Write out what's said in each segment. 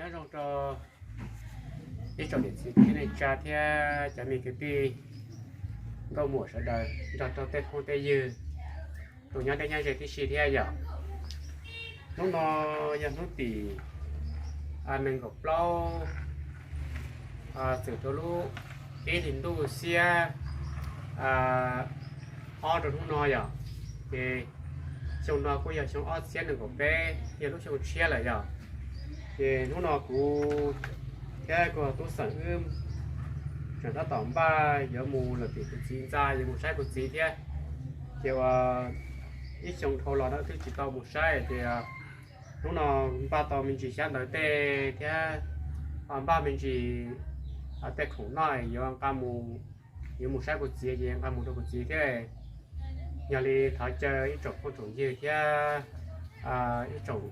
Zoo rau ib tsoom niam txiv kwv tij neej tsa thiab cov me kwv tij nkauj muam sawv daws nrog rau tej phooj tej ywg tus nyob deb nyob ze tib si thiab yom. Hnub no yog hnub tim nees nkaum plaub, txwm rau lub ib hlis ntuj xiab ob rau hnub no yom. Ces xyoo no kuj yog xyoo ob txhiab nees nkaum peb, yog lub xyoo tshiab lawm yom. Ces hnub no kuv thiab kuv tub xeem wb tseem tab tom npaj yuav mus lawm tim kuv txiv ntxa, yuav mus saib kuv txiv thiab. Ces ua ib xyoo dhau los no twb tsis tau mus saib, ces hnub no npaj tau me ntsis xyab ntawv tej thiab npaj me ntsis tej khoom noj yuav nqa mus, yuav mus saib kuv txiv ces nqa mus rau kuv txiv thiab. Yog li thov caw ib tsoom phooj tsoom ywg thiab ib tsoom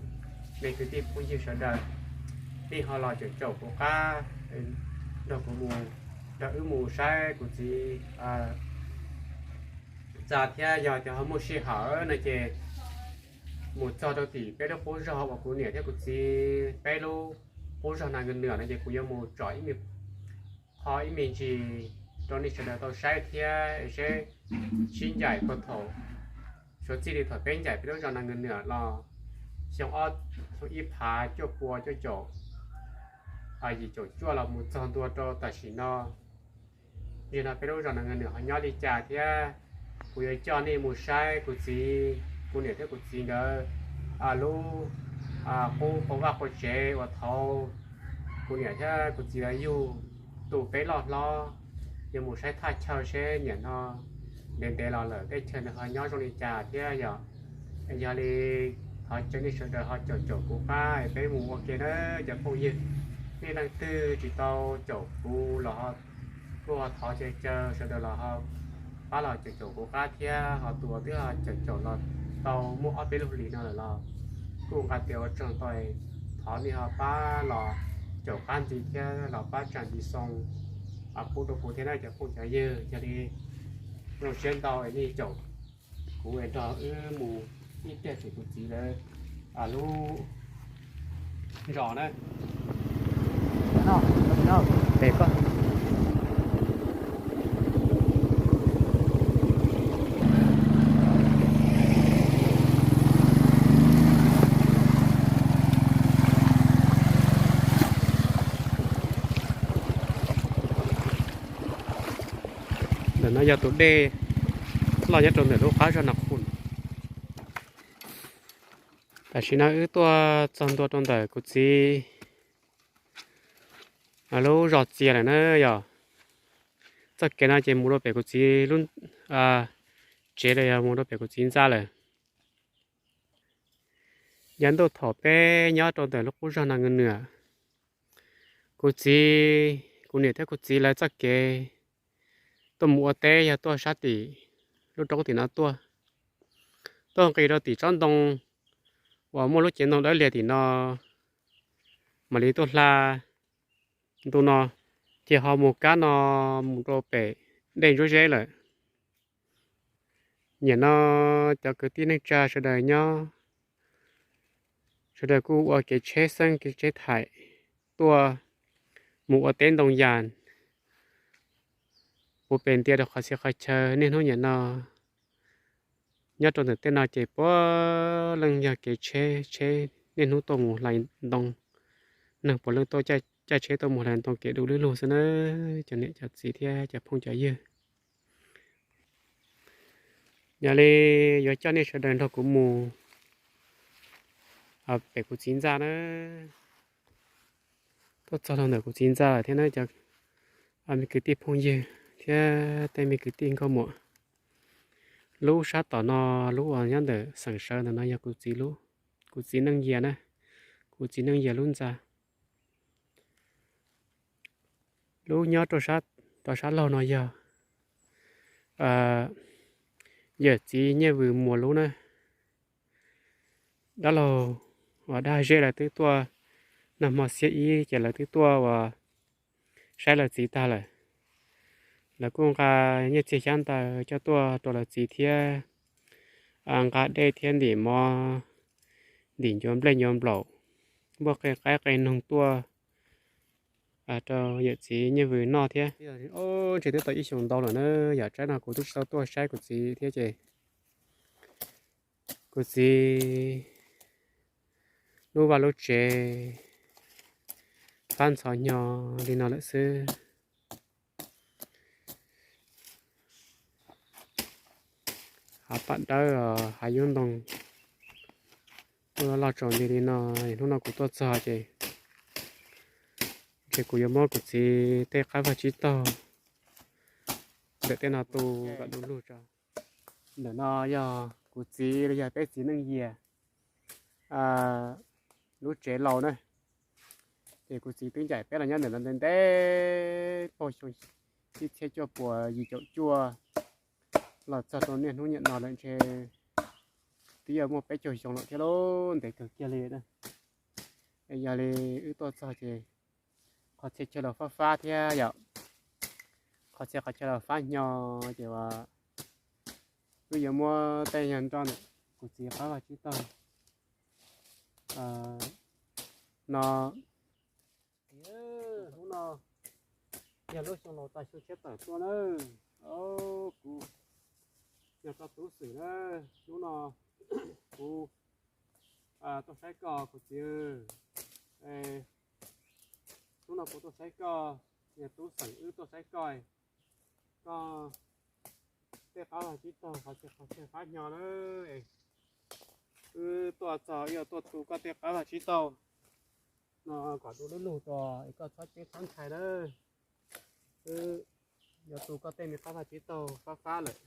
me kwv tij phooj ywg sawv daws, nej ho los caum caum kuv qab nrog kuv mus, nrog wb mus saib kuv txiv ntxa thiab. Yog tias ho muaj sij hawm no ces mus txog rau tim peb lub qub zog uas kuv niam thiab kuv txiv peb lub qub zog na nws nws no ces kuv yuav mus tsom ib me qho ib me ntsis rau nej sawv daws tau saib thiab seb sib ncaim puag thaum, suav txij li thaum peb ncaim peb lub zos na nws nws los xyoo ob, xyoo ib phav cuaj pua cuaj caum yim caum cuaj los mus txog ntua rau tam sim no. Yog no peb lub zos na nws nws ho nyob li cas thiab kuv yuav coj nej mus saib kuv txiv, kuv niam thiab kuv txiv nkawd lub qub qau vaj qau tsev uas thaud kuv niam thiab kuv txiv lawv yug tus peb loj hlob, yuav mus saib thaj chaw seb niam no ntev ntev los lawm tej chaw nws ho nyob zoo li cas thiab yom. Yog li thov caw nej sawv daws ho caum caum kuv qab es peb mus ua ke na cov phooj ywg. Nej leej twg tsis tau caum kuv los kuj ho thov caw caw sawv daws los ho pab los caum caum kuv qab thiab, ho tus uas twb ho caum caum los tau muaj ob peb lub hlis no lawm los kuj nqa tes ua tsaug ntau, thov nej ho pab los caum qab ntxiv thiab los pab tsa ntxiv xoo pub rau kuv thiab na cov phooj cov ywg. Yog li zoo siab ntau es nej caum kuv es nrog wb mus ib pliag tim kuv txiv lawv lub zos na. Ntawm no yog tus dej loj nyob rau ntawm lub qab zos Nas Khum. Tam sim no wb tuaj txog ntua rau ntawm kuv txiv lub zos txias lawm na yom. Txoj kev no ces mus rau pem kuv txiv lub tsev los yog mus rau pem kuv txiv ntxa lawm. Yav ntuj thaum peb nyob rau ntawm lub qub zos Nas Nws Nws, kuv txiv, kuv niam thiab kuv txiv lawv txoj kev tuaj mus ua teb yog tuaj sab tim lub roob tim no tuaj, tuaj nqis rau tim tsob ntoo uas muaj lub cev ntoo dawb liag tim no, mam li tuaj hla ntu no, ces ho mus kab no mus rau pem dej Ntsuab Zeb lawm. Nim no cov kwv tij neej tsa sawv daws nyob, sawv daws kuj ua kev tsheb xeeb kev tsheb thaim tuaj mus ua teb ntoo yas puv pes ntia rau qhov txhia qhov chaw. Niaj hnub nim no nyob rau ntawm tej no ces puav leej yog kev tsheb, tsheb niaj hnub tuaj mus hlais ntoo. Neeg puav leej tuaj caij tsheb tuaj mus hlais ntoo kev du lug lug xwb na, cov niam cov txiv thiab cov phooj cov ywg. Yog li yuav coj nej sawv daws nrog kuv mus pem kuv txiv ntxa na. Tuaj txog rau ntawm kuv txiv ntxa lawm thiab na cov me kwv tij phooj ywg thiab tej me kwv tij nkauj muam. Lub sab tom no, lub uas nyob ntawm xeem sawv ntawm no yog kuv txiv lub, kuv txiv Neej Yias na, kuv txiv Neej Yias lub ntxa. Lub nyob rau sab, rau sab laug no yog yawm txiv Nyiaj Vws Muas lub na. Dab laug uas Dab Zeb lawv twb tuaj, nag hmo xiab ib ces lawv twb tuaj uas saib lawv txiv tag lawm. Lawv kuj nqa nyiaj txiag xyab ntawv coj tuaj rau lawv txiv thiab, nqa dej thiab ntim mov, ntim ncuav nplej ncuav nplaum, npuaj qe qaib qe noog tuaj rau yawm txiv Nyiaj Vws noj thiab. Ntshe twb tau ib xyoos ntau lawm na, yam tsaib no kuv twb tsis tau tuaj saib kuv txiv thiab ces kuv txiv lub vaj lub tsev fab ntxhov hnyo li no lawm xwb. Hav pam dawb, hav yub ntoo, loj tsaus nti li no. Hnub no kuv tuaj txog ces ntshe kuv yuav muab kuv txiv tej qab vag tsib taug ntawm tej no tu kom du lug tso. Ntawm no yog kuv txiv los yog peb txiv neej Yias lub tsev laus na. Ces kuv txiv twb ncaim peb los nyob ntawm no ntev ntev puag xyoo ib txhiab cuaj puas yim caum cuaj los txog rau niaj hnub niam no lawm ntshe twb yuav muaj peb caug xyoo lawm thiab lauj, ntev kawg kiag li. Yog li wb tuaj txog ces qhov txhia chaw los fab fab thiab yom, qhov txhia qhov chaw los fab hnyo ces wb yuav muab tej nyuag nroj ntawm kuv txiv qab vag tsib taug no. Hnub no yog lub xyoo laus tas xyoo tshiab tawm tuaj na. Kuv yog koj tub xwm na, hnub no kuv tuaj saib koj kuv txiv. Hnub no kuv tuaj saib koj, yog tub xeem wb tuaj saib koj, koj tej qab vag tsib taug qhov txhia qhov chaw fab hnyo na. Wb tuaj txog yuav tuaj tu koj tej qab vag tsib taug no kom du lub lug rau es koj txhob ceeb txhob ntshai na. Wb yuav tu koj tej me qab vag tsib taug fab fab lawm,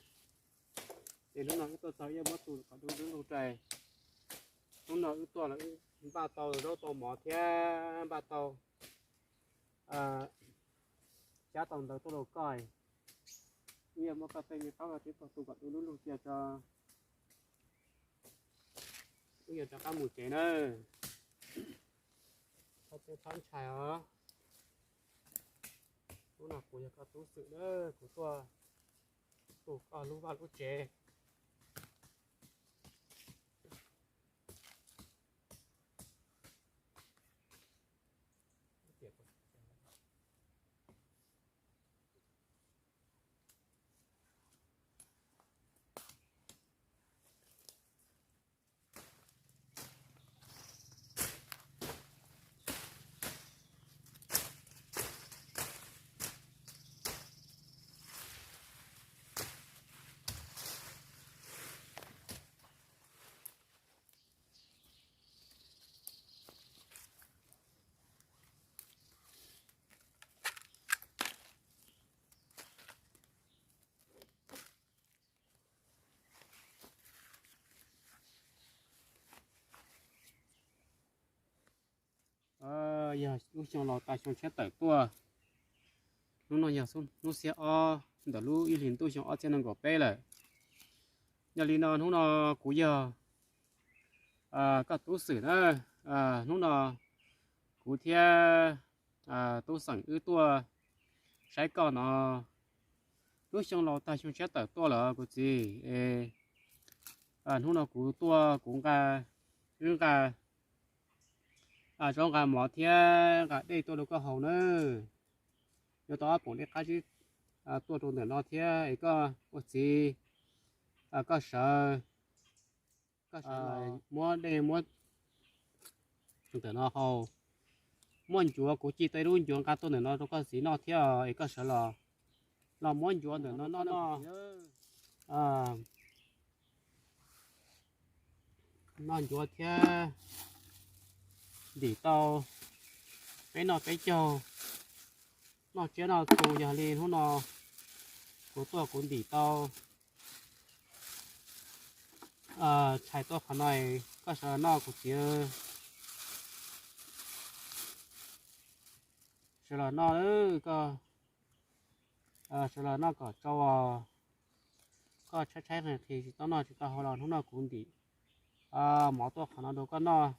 ces hnub no wb tuaj txog yuav muab tu kom du lub lug rau. Hnub no wb tuaj los wb npaj tau zaub tau mov thiab npaj tau xyab tau ntawv tuaj rau koj. Wb yuav muab koj tej me qab vag tsib taug tu kom du lub lug cia tso. Wb yuav rov qab mus tsev nawb. Txhob ceeb txhob ntshai os. Hnub no kuv yog koj tub xwm nawb, kuv tuaj tu koj lub vaj lub tsev. Yog lub xyoo laus tas xyoo tshiab tawm tuaj. Hnub no yog hnub xiab ob ntawm lub ib hlis ntuj xyoo ob txhiab nees nkaum peb lawm. Yog li no hnub no kuv yog koj tub xwm na. Hnub no kuv thiab tub xeem wb tuaj saib koj no. Lub xyoo laus tag xyoo tshiab tawm tuaj lawm kuv txiv. Hnub no kuv tuaj kuv nqa, wb nqa zaub nqa mov thiab nqa dej tuaj rau koj haus nawb. Yuav tau ob poom dej qab zib tuaj rau ntawm no thiab es koj ua txiv, koj sawv, koj sawv muab dej muab ntawm no haus. Muab ncuav, kuv ci tau ib lub ncuav nqa tuaj ntawm no rau koj txiv noj thiab es koj sawv los, los muab ncuav ntawm no noj noj. Noj ncuav thiab ntim tau peb noj peb caug, noj tsiab noj txhu. Yog li hnub no kuv tuaj kuv ntim tau tshais tuaj qhov no, koj sawv los noj kuv txiv. Sawv los noj, koj sawv los noj kom tsau. Koj tshaib tshaib nqhis nqhis tsis tau noj tsis tau haus los hnub no kuv ntim mov tuaj qhov no rau koj noj,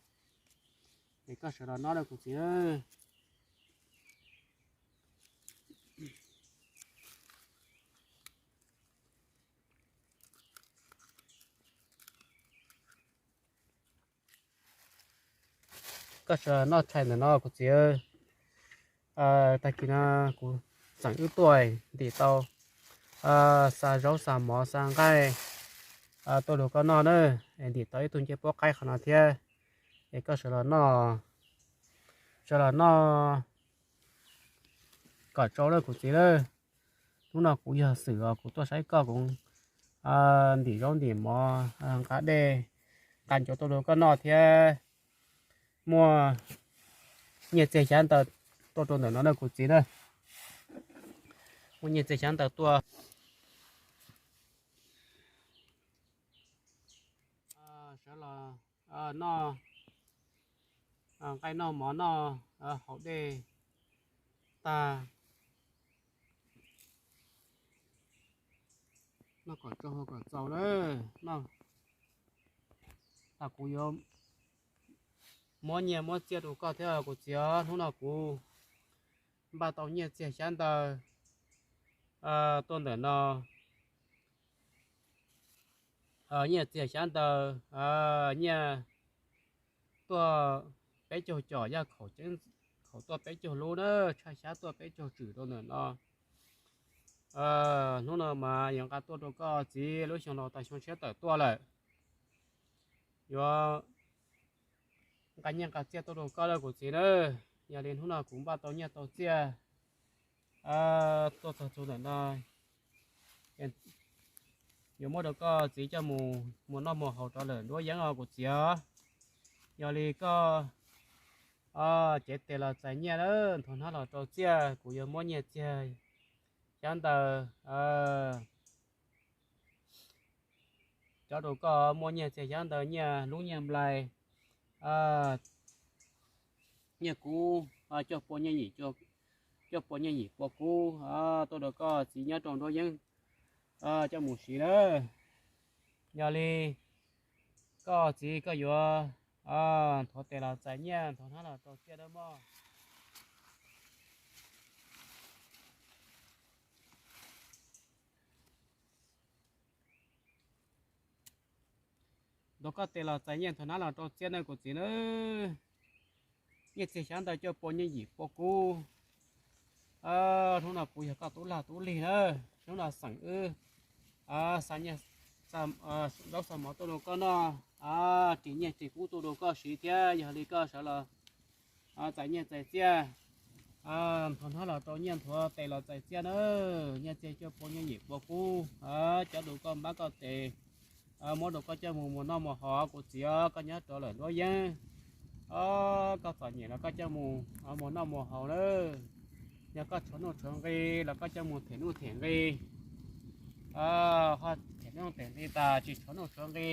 es koj sawv los noj rau kuv txiv. koj sawv los noj tshais ntawm no kuv txiv. Tag kis no kuv txeem wb tuaj ntim tau xa zaub xa mov xa nqaij tuaj rau koj noj na, es ntim tau ib tug ncej puab qaib qhov no thiab, es koj sawv los noj, sawv los noj kom tsau lawm kuv txiv lawm. Hnub no kuv yog Xwm os, kuv tuaj saib koj, kuv ntim zaub ntim mov nqa dej nqa ncov tuaj rau koj noj thiab. Muaj nyiaj txiag xyab ntawv tuaj rau ntawm no na kuv txiv na. Muaj nyiaj txiag xyab ntawv tuaj. Sawv los noj nqaij noj mov noj haus dej tag, noj kom tsau haus kom txaus lawm no. Kuv yuav muab nyiaj muab txiag rau koj thiab kuv txiv os. Hnub no kuv npaj tau nyiaj txiag xyab ntawv tuaj ntawm no. Nyiaj txiag xyab ntawv, nyiaj tuaj peb caug com yaj khaum ceeb, khaum tuaj peb caug lub na, tshaj xyab tuaj peb caug tswm rau ntawm no. Hnub no mas yuav nqa tuaj rau koj txiv, lub xyoo laus tas xyoo tshiab tawm tuaj lawm. Yuav nqa nyiaj nqa txiaj tuaj rau koj lawm kuv txiv na. Yog li hnub no kuv npaj tau nyiaj tau txiaj tuaj txog txug ntawm no, yuav muab rau koj txiv coj mus muas noj muas haus rau lawm nruab yeeb os kuv txiv os. Yog li koj cev tes los txais nyiaj lawm, nthuav hnab los rau txiaj, kuv yuav muab nyiaj txiag xyab ntawv coj rau koj, muaj nyiaj txiag xyab ntawv, nyiaj lub nyiaj nplai, nyiaj kub, cuaj pua nyiaj yim, cuaj pua nyiaj yim pua kub tuaj rau koj txiv nyob rau nruab yeeb coj mus siv lawm. Yog li koj txiv koj yuav nthuav tes los txais nyiaj, nthuav hnab los rau txiaj nawb mog. Nthuav koj tes los txais nyiaj, nthuav hnab los rau txiaj nawb kuv txiv nawb. Nyiaj txiag xyab ntawv, cuaj pua nyiaj yim pua kub. Hnub no kuv yog koj tub lag tub lig na, hnub no xeem wb xa nyiaj, zaub xa mov tuaj rau koj noj, ris nyiaj ris kub tuaj rau koj siv thiab. Yog li koj sawv los txais nyiaj txais txiaj, nthuav hnab los rau nyiaj, nthuav tes los txais txiaj na. Nyiaj txiag cuaj pua nyiaj yim pua kub, coj rau koj npab koj tes, muab rau koj coj mus muas noj muas haus kuv txiv os. Koj nyob rau lawm nruab yeeb, koj txom nyem los koj coj mus muas noj muas haus na. Yog koj tshuav nuj tshuav nqi los koj coj mus them nuj them nqi, ho them nuj them nqi tas tsis tshuav nuj tshuav nqi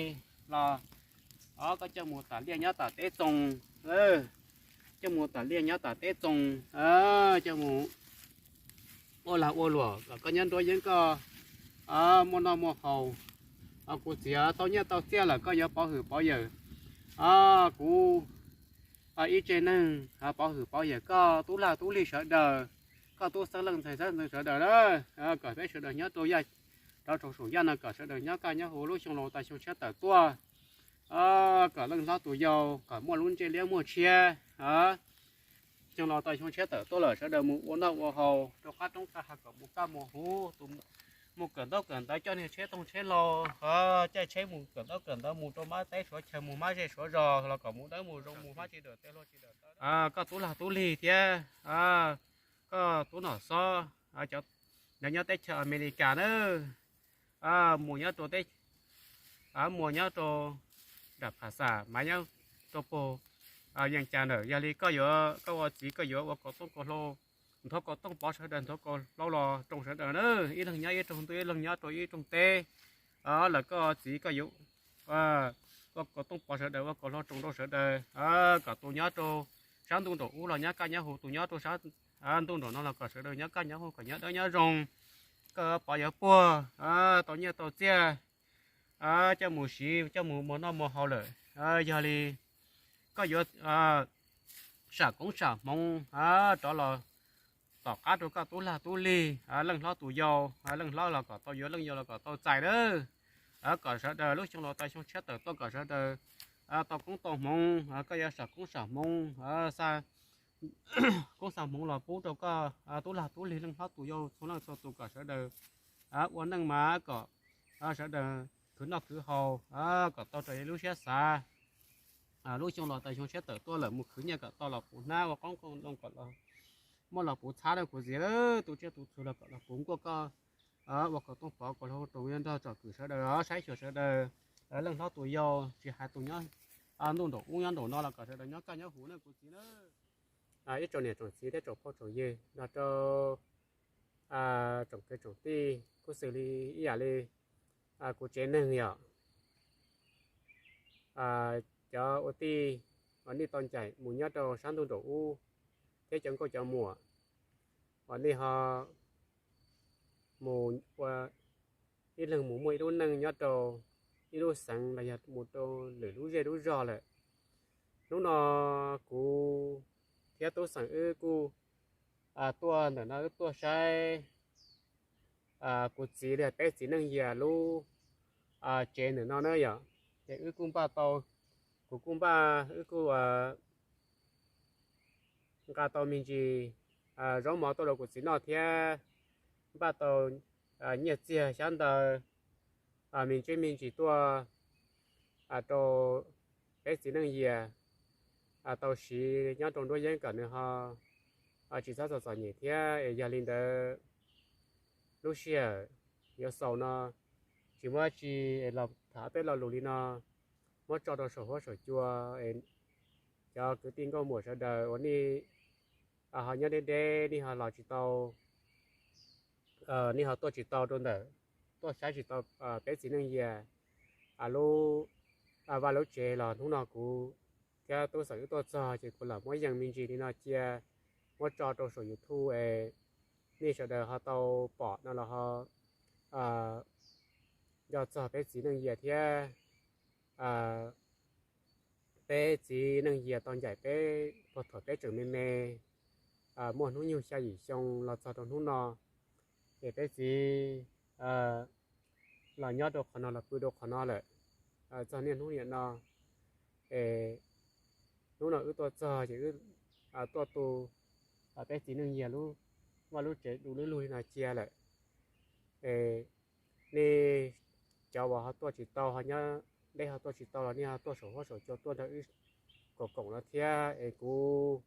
los koj coj mus tam liaj nyob tam teb txoos, coj mus tam liaj nyob tam teb txoos, coj mus ua lag ua luam kom koj nyob nruab yeeb koj muaj noj muaj haus. Kuv txiv tau nyiaj tau txiaj lawm koj yuav pov hwm pov yawm kuv ib tsev neeg, pov hwm pov yawm koj tub lag tub lig sawv daws, koj tub xeeb leej ntxhais xeeb ntxwv sawv daws na, kom peb sawv daws nyob rau yaj, rov rau saum yaj no kom sawv daws nyob kaj nyob huv lub xyoo laus tas xyoo tshiab tawm tuaj, kom leej hlob tus yau kom muaj lub ntsej liab muaj tshiab. Xyoo laus tas xyoo tshiab tawm tuaj lawm sawv daws mus ua noj ua haus rau qab roob qab hav kom mus kaj mus huv, tus mus kawm ntaub kawm ntawv coj niag tsheb tooj tsheb hlau, caij tsheb mus kawm ntaub kawm ntawv mus rau mab teb suav chaw mus mab zej suav zos los kom mus dawb mus zoo mus hmab tsis dawm tej hluas tsis dawm taw. Koj tub lag tub lig thiab koj tub nom xob, cov nyob teb chaws Amelikas na, mus nyob rau teb, mus nyob rau nram phas xas mas nyob rau puag yeej cas ntawm. Yog li koj yuav, koj ua txiv koj yuav ua kaus tooj kaus hlau, nthuav kaus tooj pov sawv daws, nthuav kaus hlau los roos sawv daws na, ib leeg nyob ib rooj ntuj ib leeg nyob rau ib rooj teb. Lawm koj txiv koj yuav ua kaus tooj pov sawv daws, ua kaus hlau roos rau sawv daws, kom tus nyob rau sab ntuj nraum ub los nyob kaj nyob huv, tus nyob rau sab ntuj nraum no los kom sawv daws nyob kaj nyob huv kom nyob dawb nyob zoo. Koj pov yuav puag tau nyiaj tau txiaj coj mus siv coj mus muas noj muas haus lawm. Yog li koj yuav sam koob sam hmoov rov los tom qab rau koj tub lag tub lig, leej hlob tus yau, leej hlob los kom tau yuav, leej yau los kom tau txais lawm. Kom sawv daws lub xyoo laus tas xyoo tshiab tawm tuaj kom sawv daws tau koob tau hmoov, koj yuav sam koob sam hmoov, xa koob xa hmoov los pub rau koj tub lag tub lig leej hlob tus yau txhua leej txhua tus kom sawv daws ua neej mas kom sawv daws khwv noj khwv haus, kom tau raws li lub siab xav. Lub xyoo los tas xyoo tshiab tawm tuaj lawm, mus khwv nyiaj kom tau los puv hnab, ua qoob loo kom muaj los puv txhab na kuv txiv. Tu tsiaj tu txhu los kom los puv nkuaj koj, ua kom tooj pov kom hluas rau nrog tsom kwm sawv daws, saib xyuas sawv daws, leej hlob tus yau tsis hais tus nyob ntuj nraum ub nyob nraum no los kom sawv daws nyob kaj nyob huv na kuv txiv na. Ib tsoom niam tsoom txiv thiab tsoom phooj tsoom ywg nrog rau tsoom kwv tsoom tij, kuj xws li ib yam li kuv tsev neeg yom, cov ua tij uas nej tau ncaim mus nyob rau sab ntuj nraum ub thiab cov nkauj cov muam uas nej ho mus ua ib leeg mus muaj ib lub neej nyob rau ib lub xeev los yog mus rau lwm lub zej lub zog lawm. Hnub no kuv thiab tub xeem wb kuj tuaj ntawm no wb tuaj saib kuv txiv li peb txiv Neej Yias lub tsev ntawm no na yom. Ces wb kuj npaj tau, kuv kuj npaj, wb kuj nqa tau me ntsis zaub mov tuaj rau kuv txiv noj thiab npaj tau nyiaj txiag xyab ntawv me ntsis me ntsis tuaj rau peb txiv Neej Yias tau siv nyob rau nruab yeeb kom nws ho tsis txhob txom txom nyem thiab. Es yog li ntawd lub sij hawm yuav xaus no tsis muaj dab tsi es los tham tej lo lus li no muab tso rau saum huab saum cua es cov kwv tij nkauj muam sawv daws uas nej ho nyob deb deb nej ho los tsis tau, nej ho tuaj tsis tau rau ntawm, tuaj saib tsis tau peb txiv Neej Yias lub vaj lub tsev los hnub no kuv thiab tub xeem wb tuaj txog ces kuv lam muab yees me ntsis li no cia muab tso rau saum YouTube es nej sawv daws ho tau pom no los ho nco txog peb txiv Neej Yias thiab peb txiv Neej Yias tau ncaim peb puag thaum peb tseem me me muaj hnub nyoog xya yim xyoo los txog rau hnub no. Es peb txiv los nyob rau qhov no los pw rau qhov no lawm txog niaj hnub niam no. Es hnub no wb tuaj txog ces wb tuaj tu peb txiv Neej Yias lub vaj lub tsev du lub lug li no cia lawm. Es nej cov uas ho tuaj tsis tau, ho nyob deb ho tuaj tsis tau los nej ho tuaj saum huab saum cua tuaj nrog wb koom koom no thiab es kuv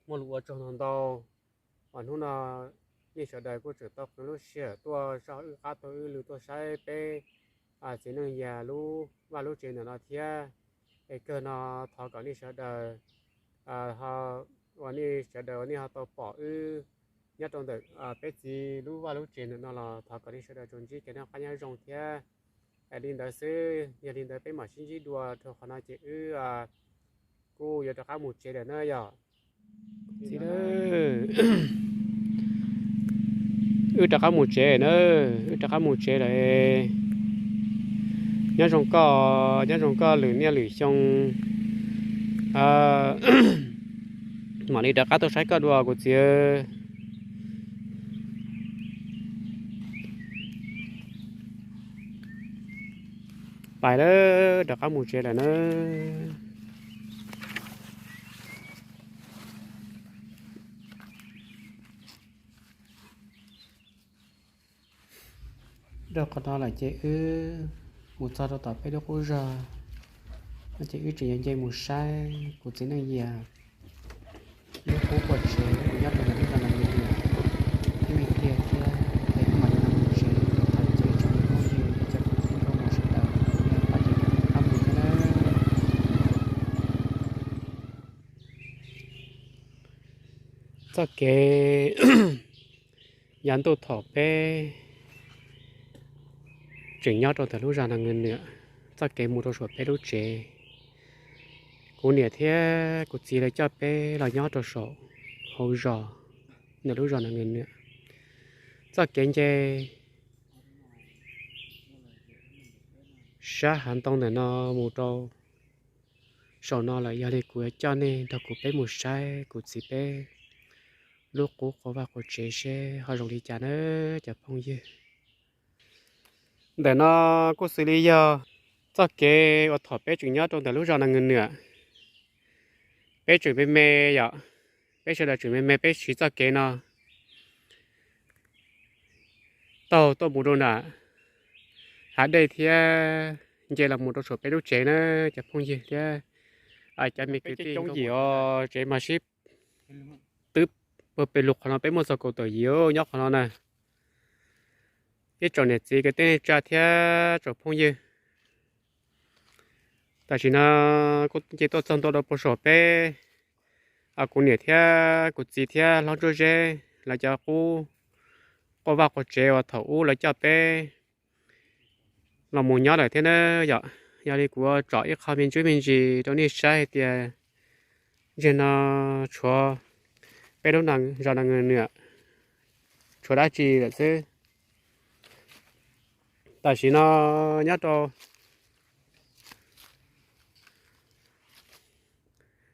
muaj lus ua tsaug ntau ntau. Uas hnub no nej sawv daws kuj tseem tau qee lub sij hawm tuaj zog wb qab tuaj wb lw tuaj saib peb txiv Neej Yias lub vaj lub tsev ntawm no thiab. Es kawg no thov kom nej sawv daws, uas nej sawv daws uas nej ho tau pom wb nyob rau ntawm peb txiv lub vaj lub tsev ntawm no los thov kom nej sawv daws tsuas ntsib kev noj qab nyob zoo thiab. Li ntawd xwb, yog li ntawd peb mam sib ntsib dua rau qhov no ces wb kuj yuav rov qab mus tsev lawm na yom. Txiv, wb rov qab mus tsev na, wb rov qab mus tsev lawm. Nyob zoo koj, nyob zoo koj lwm niaj lwm xyoo. Mam li rov qab tuaj saib koj dua kuv txiv. Pais lawm, rov qab mus tsev lawm na. Rau qhov no lawm ces wb mus txog rau tom peb lub qub zog no ces wb tseem yuav nce mus saib kuv txiv Neej Yias lub qub qua tsev uas nyob rau ntawm lub zos Nas Lis Liam ib me pliag thiab. Es wb mam li mus tsev rau tom tsev tsoom phooj ywg cov kwv tij nkauj muam sawv daws, nej pab tsev rov qab mus thiab na. Txoj kev yav ntuj thaum peb tseem nyob rau ntawm lub zos Nas Nws Nwm, txoj kev mus rau saum peb lub tsev, kuv niam thiab kuv txiv lawv coj peb los nyob rau saum hauv zos ntawm lub zos Nas Nws Nwm. Txoj kev nce sab hav ntoo ntawm no mus rau saum no lawm, yog li kuv yuav coj nej nrog kuv peb mus saib kuv txiv peb lub qub qua vaj qua tsev seb ho zoo li cas na cov phooj ywg. Ntawm no kuj xws li yog Txoj kev uas thaum peb tseem nyob rau ntawm lub zos Nas Nws Nwam, peb tseem me me yom, peb sawv daws tseem me me peb siv txoj kev no taug tuaj mus rau nram hav dej thiab nce los mus rau saum peb lub tsev na cov phooj ywg thiab cov me kwv tij. Coob yim os, tsev mas sib twb puag pem lug qhov no, peb muaj txog kaum tawm yim nyob qhov no na. Ib tsoom niam txiv kwv tij neej tsa thiab tsoom phooj ywg, tam sim no kuj nce tuaj txog ntua rau puag saum peb, kuv niam thiab kuv txiv thiab hlob Ntsuab Zeb lawv cov qub quaj vaj quaj tsev uas thaum ub lawv coj peb los mus nyob lawm thiab na yom. Yog li kuv tsom ib qho me ntsis me ntsis rau nej saib hais tias ntshe no tshuav peb lub zos Nas Nws Nwam tshuav dab tsi lawm xwb. Tam sim no nyob rau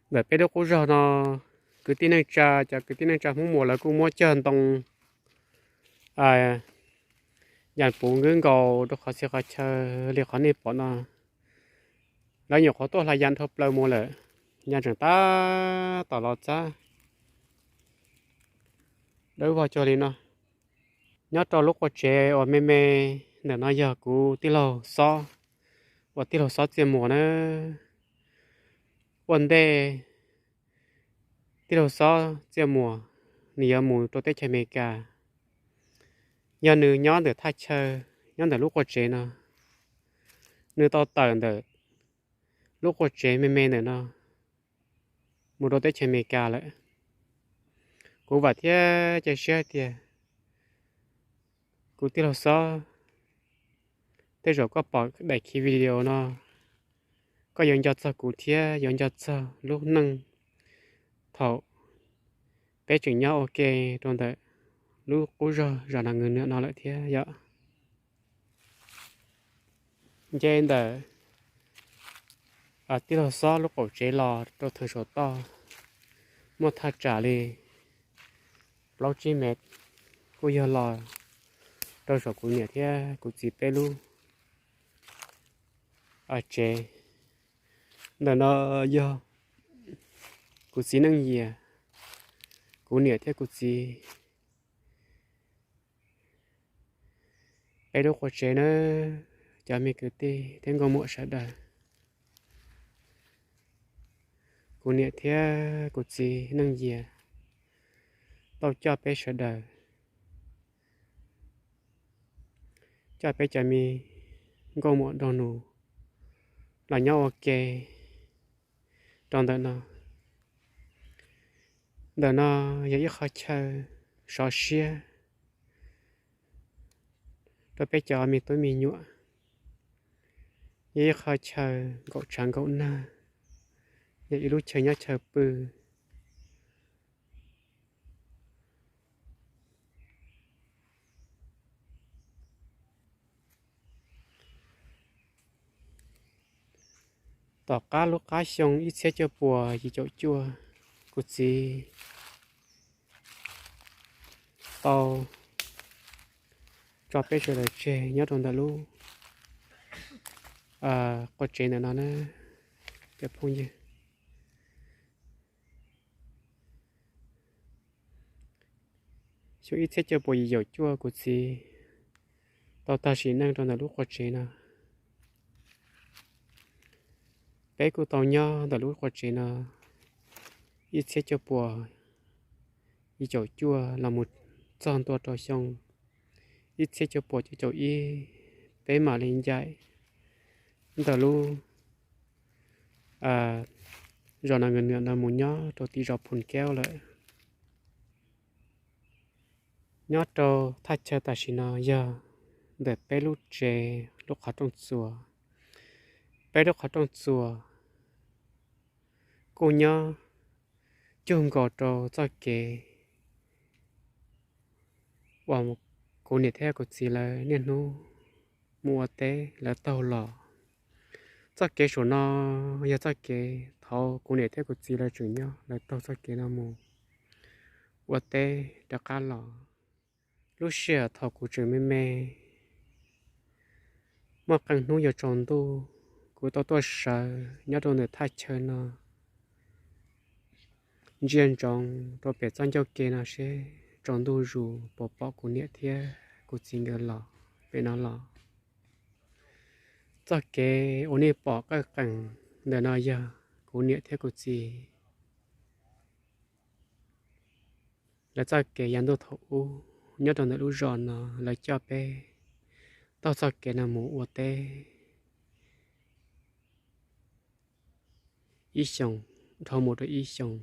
ntawm peb lub qub zog no, kwv tij neej tsa, cov kwv tij neej tsa Hmoob Muas lawv kuj muab cog ntoo ya puv nkwb nkaus rau qhov txhia qhov chaw li qhov nej pom no. Lawv nyuam qhuav tuaj hlais ya dhau plaws mus lawm, ya tseem tab tom los txab dawb vog cuag li no. Nyob rau lub qua tsev uas me me ntawm no yog kuv tij laug Xob uas tij laug Xob Txiaj Muas na. Ua ntej tij laug Xob Txiaj Muas nws yuav mus rau teb chaws Amelikas, yog nws nyob ntawm thaj chaw, nyob ntawm lub qua tsev no, nws tau tawm ntawm lub qua tsev me me ntawm no mus rau teb chaws Amelikas lawm. Kuv vam thiab cia siab hais tias kuv tij laug Xob, tej zaum koj pom daim khi video no, koj yuav nco txog kuv thiab yuav nco txog lub neej thaum peb tseem nyob ua ke rau ntawm lub qub zog zos Nas Nws Nwam no lawm thiab yom. Nce ntawm tij laug Xob lub qaum tsev los rau theem saum toj muaj thaj tsam li plaub tsib mev, kuj yog los rau saum kuv niam thiab kuv txiv peb lub tsev. Ntawm no yog kuv txiv Neej Yias, kuv niam thiab kuv txiv peb lub qua tsev na, cov me kwv tij thiab nkauj muam sawv daws. Kuv niam thiab kuv txiv Neej Yias tau coj peb sawv daws, coj peb cov me nkauj muam nraug nus los nyob ua ke rau ntawm no. Ntawm no yog ib qhov chaw sov siab rau peb cov me tub me nyuam, yog ib qhov chaw nkaum tshav nkaum nag, yog ib lub chaw nyob chaw pw. Tom qab lub qab xyoo ib txhiab cuaj puas yim caum cuaj, kuv txiv tau tso peb sawv daws tseg nyob rau ntawm lub qua tsev ntawm no na cov phooj ywg. Xyoo ib txhiab cuaj puas yim caum cuaj kuv txiv tau tag sim neej rau ntawm lub qua tsev no. Peb kuj tau nyob ntawm lub qua tsev no ib txhiab cuaj puas yim caum cuaj los mus txog ntua rau xyoo ib txhiab cuaj puas cuaj caum ib, peb mam li ncaim ntawm lub zos Nas Nws Nwam no mus nyob rau tim zos Phum Kaub lawm. Nyob rau thaj chaw tam sim no yog ntawm peb lub tsev lub qhov rooj txuas. Peb lub qhov rooj txuas kuj nyob cuag nkaus rau txoj kev uas kuv niam thiab kuv txiv lawv niaj hnub mus ua teb lawv taug los. Txoj kev saum no yog txoj kev thaud kuv niam thiab kuv txiv lawv tseem nyob lawv taug txoj kev no mus ua teb rov qab los. Lub sij hawm thaum kuv tseem me me, muaj qee hnub yuav tsaus ntuj, kuv tau tuaj sawv nyob rau ntawm thaj chaw no, ntsia ntsoov rau pem txoj ncauj ke no seb tsaus ntuj zus puas pom kuv niam thiab kuv txiv nkawd los pem no los. Txoj kev uas nej pom qawj qees ntawm no yog kuv niam thiab kuv txiv lawv txoj kev yav ntuj thaum ub nyob rau ntawm lub zos no, lawv coj peb taug txoj kev no mus ua teb ib xyoos dhau mus rau ib xyoos,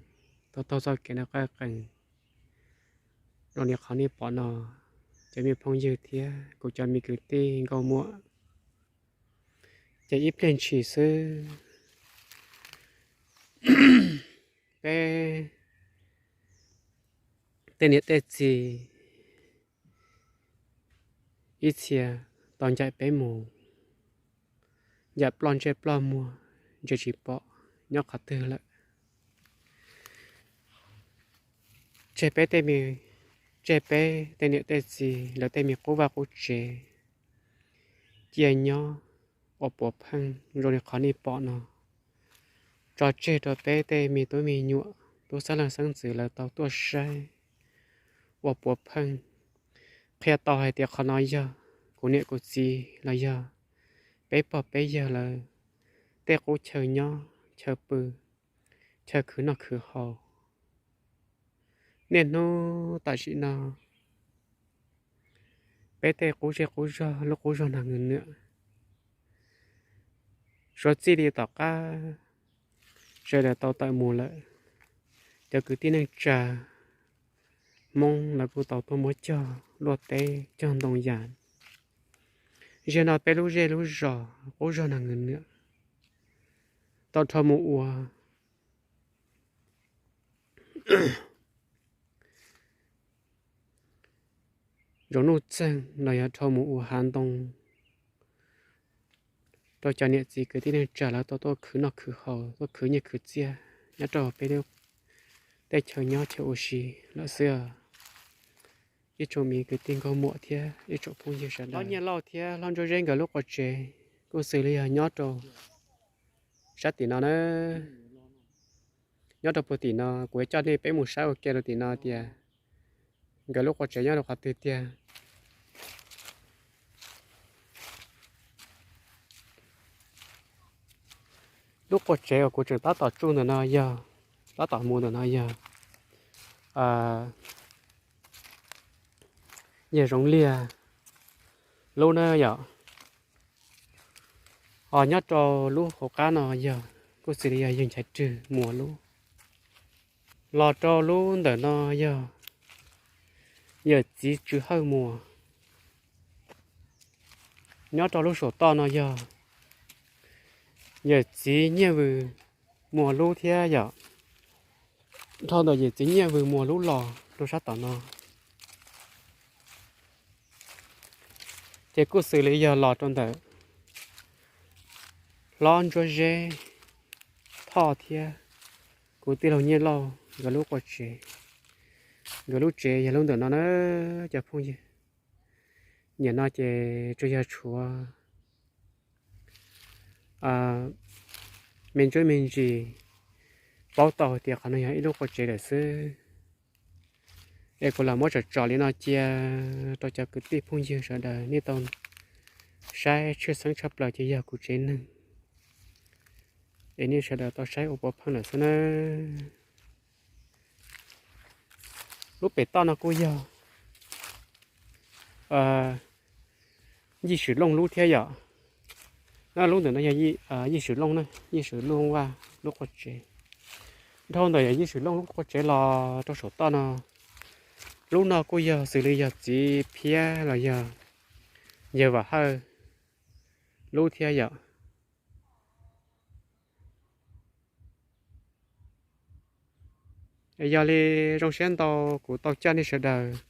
taug taug txoj kev no qawj qees zoo li qhov nej pom no, cov me phooj ywg thiab kuv cov me kwv tij nkauj muam. Ces ib pliag ntshis xwb, peb tej niam tej txiv ib txhia tau ncaim peb mus, ncaim ploj ntsej ploj muag, ntsej tsis pom nyob qhov twg lawm. Tseg peb tej, tseg peb tej niam tej txiv lawv tej me qub vaj qub tsev cia nyob ua puav pheej zoo li qhov nej pom no, tso tseg rau peb tej me tub me nyuam tub xeeb leej xeeb ntxwv lawv tau tuaj saib ua puav pheej, qhia tau hais tias qhov no yog kuv niam kuv txiv los yog peb pog peb yawg lawv tej qub chaw nyob chaw pw, chaw khwv noj khwv haus. Niaj hnub tam sim no peb tej qub zej qub zog lub qub zog nag nws nwam, suav txij li tom qab sawv daws tau tawm mus lawm, cov kwv tij neej tsa Hmoob lawv kuj tau tuaj muab cog luaj teb cog ntoo yas. Ziag no peb lub zej lub zos qub zog nag nws nwam tau dhau mus ua zoov nuj txeeg los yog dhau mus ua hav ntoo rau cov niam txiv kwv tij neej tsa lawv tau tuaj khwv noj khwv haus, tuaj khwv nyiaj khwv txiaj nyob rau peb lub teb chaws nyob chaw ua si lawm xwb. Ib tsoom me kwv tij nkauj muam thiab ib tsoom phooj ywg sawv daws, hlob Nyiaj Lauj thiab hlob Ntsuab Zeb nkawd lub qua tsev kuj xws li yog nyob rau sab tim no na. Nyob rau puag tim no, kuv yuav coj nej peb mus saib ua ke rau tim no tias nkawd lub qua tsev nyob rau qhov twg tiag. Lub qua tsev uas kuv tseem tab tom tsuj ntawm no yog, tab tom mus ntawm no yog, yog Zoov Liag lub na yom. Ho nyob rau lub hauv qab no yog kuj xws li yog yawg Nchaiv Rwg Muas lub. Los rau lub ntawm no yog yawm txiv Tswv Hawj Muas. Nyob rau lub saum toj no yog yawm txiv Nyiaj Vws Muas lub thiab yom. Dhau ntawm yawm txiv Nyiaj Vws Muas lub los rau sab tom no ces kuj xws li yog los rau ntawm hlob Ntsuab Zeb Thoj thiab kuv tij laug Nyiaj Lauj nkawd lub qua tsev. Nkawd lub tsev yog lub ntawm no na cov phooj ywg. Nim no ces tsuas yog tshuav me ntsuj me ntsis paub tau hais tias qhov no yog ib lub qua tsev lawm xwb. Es kuv lam muab tsom tsom li no cia rau cov kwv tij phooj ywg sawv daws nej tau saib tshwj xeeb tshaj plaws ces yog kuv tsev neeg es nej sawv daws tau saib ua puav pheej lawm xwb na. Lub pem toj no kuj yog Yij Swm Looj lub thiab yom. Lub ntawm no yog Yij Swm Looj na, Yij Swm Looj Vaj lub qua tsev. Dhau ntawm yog Yij Swm Looj lub qua tsev los rau saum toj no, lub no kuj yog xws li yog txiv Phiab los yog yawg Vam Hawj lub thiab yom. Yog li zoo siab ntau kuv tau coj nej sawv daws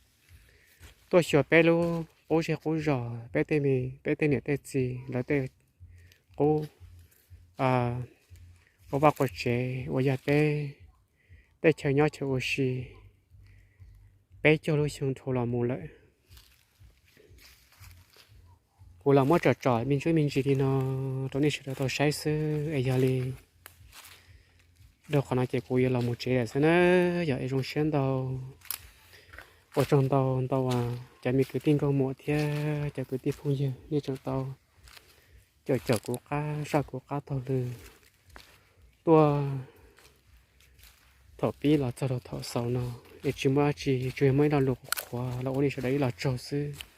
tuaj xyuas peb lub qub zej qub zos, peb tej me, peb tej niam tej txiv lawv tej qub ua vaj qua tsev uas yog peb tej chaw nyob chaw ua si peb caug lub xyoo dhau los mus lawm. Kuv los muab tsom tsom me ntsuj me ntsis li no rau nej sawv daws tau saib xwb es yog li dhau qhov no ces kuv yuav los mus tsev lawm xwb na. Yog es zoo siab ntau, ua tsaug ntau ntau cov me kwv tij nkauj muam thiab cov kwv tij phooj ywg nej tseem tau caum caum kuv qab, zaj kuv qab taug lw tuaj thaum pib los txog rau thaum xaus no, es tsis muaj dab tsi, tsuas yog muaj ib lo lus qhuav los ua nej sawv daws ib los tsaug xwb.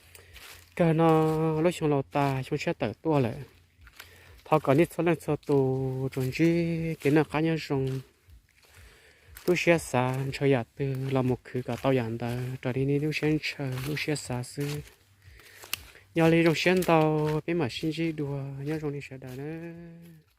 Kawg no lub xyoo laus tas xyoo tshiab tawm tuaj lawm, thov kom nej txhua leej txhua tus tsuas ntsib kev noj qab nyob zoo, lub siab xav ntshaw yam twg los mus khwv kom tau yam ntawd raws li nej lub siab ntshaw lub siab xav xwb. Yog li zoo siab ntau, peb mam sib ntsib dua, nyob zoo nej sawv daws nawb.